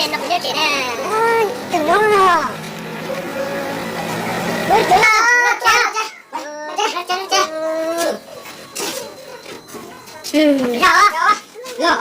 Tus no, tus no,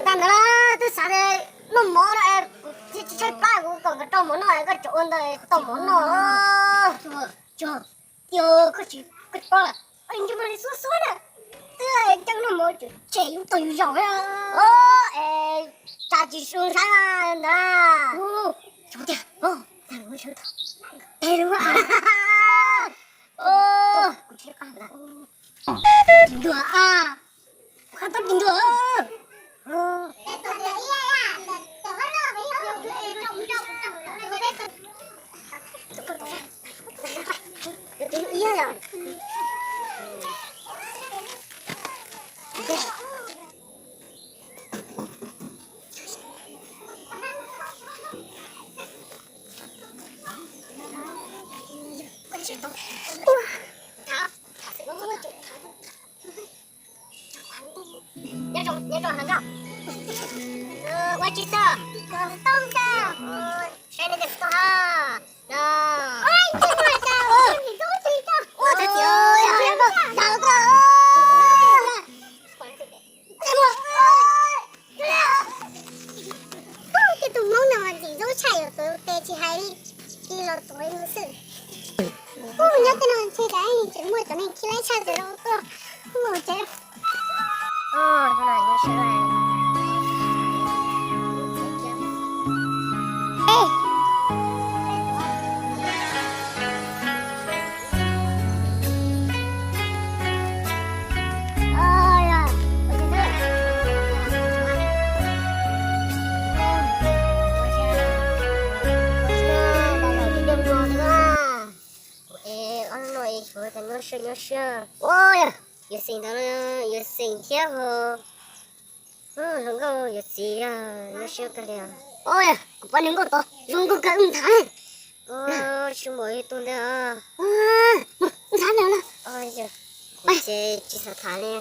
Tag ntawd twb xav noj mov no, kuv tsis tshaib plab kuv kom nkawd rau mov noj, koj tseem ua ntawd tau mov noj. Yog koj tsis, koj tsis paub lawm, ntsej muag li xuab xuab na, twb coj noj mov tsem yus tau yus zaum na. Tsam tsis su ntshai ntawd. Tiag, tag lus sawv tau. Tag lus. Ntuag a, kuv qab tau ntuag. Nyob zoo, nyob zoo heev na. Ua tsis tau, toob tau. Saib nej tes toj ha. Ua tsis tau, ua tsis tau. Ces tus Hmoob no mas ntxim ntxub tshaj, yuav tuav tes tsis hais li, los tuav li xwb. Kuv nyob tej no ntshe cas tseem muaj cov neeg khib laib tshaj ntawd los tuaj mus tsev. Ua no es yuav xeem ntawd, yuav xeem thiab ho. Hluas nkauj yuav txiv, yuav siab kawg li. Kuv pom hluas nkauj tod, zoo nkauj kawg, wb mus tham. Tsis muaj ib tug ntawd. Wb tham no. Ces tsis xav tham li,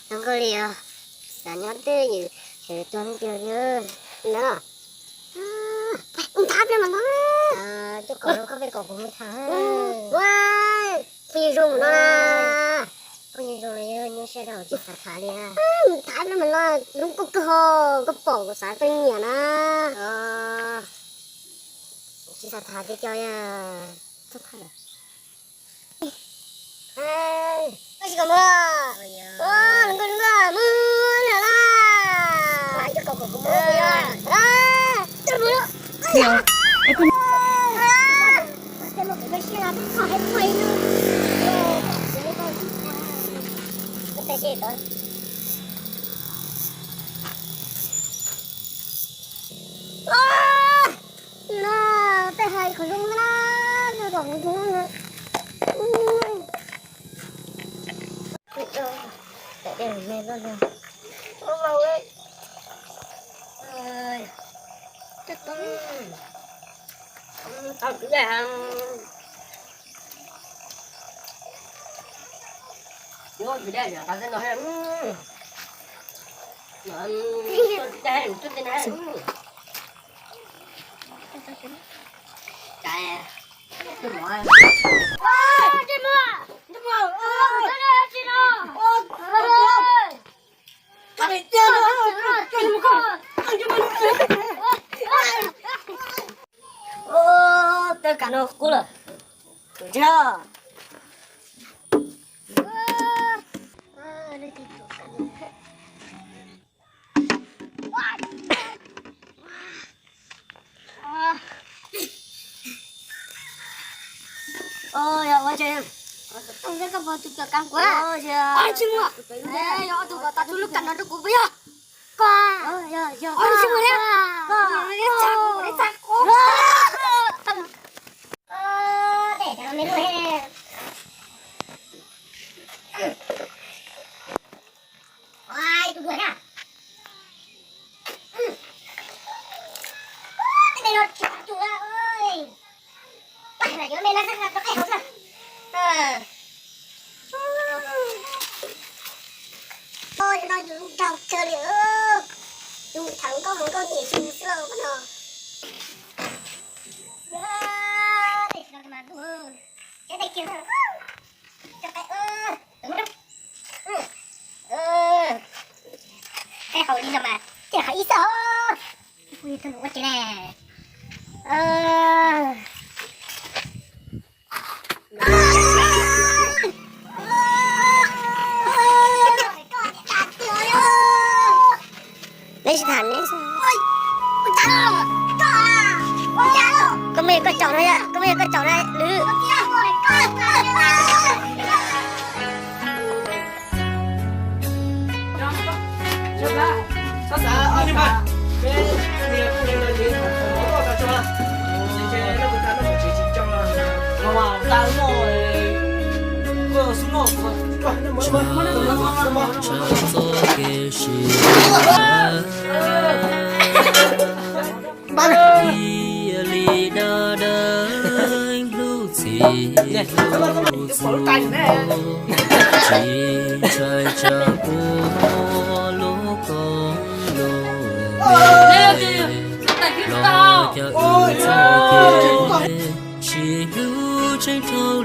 zoo nkauj li os. Tsis xav nyob twj ywm, tsis xav tuag leej twg li ntawd. Wb tham pliag mas no. Coj kom zoo nkauj peb kom kuv mus tham. Phooj ywg zoo no. Phooj ywg zoo los yog nyuaj siab rau tsis xav tham li. Tham pliag mas no, zoo nkauj kawg ho, koj pom kuv xav tuaj nyiam na. Tsis xav tham tiag tiag. Koj tsis kam mus. Tej hais qhov zoo na, no kom kuv tus no. Tej kav no qub lawm. No yus nraug kawg li, yus thaum nkauj mus nkauj nyiam xwb lauj no. Tej haus li no mas tej haus ib xab os. Ua tsis ne. Neb tsis tham neb. Koj muaj yog koj caum no, koj muaj yog koj caum na lwm. Txoj kev sim cia li dab deev hlub txim hlub txim, tsis ntshai tsam ua lub koob lub npe los cawm txoj kev sib hlub tseeb dhau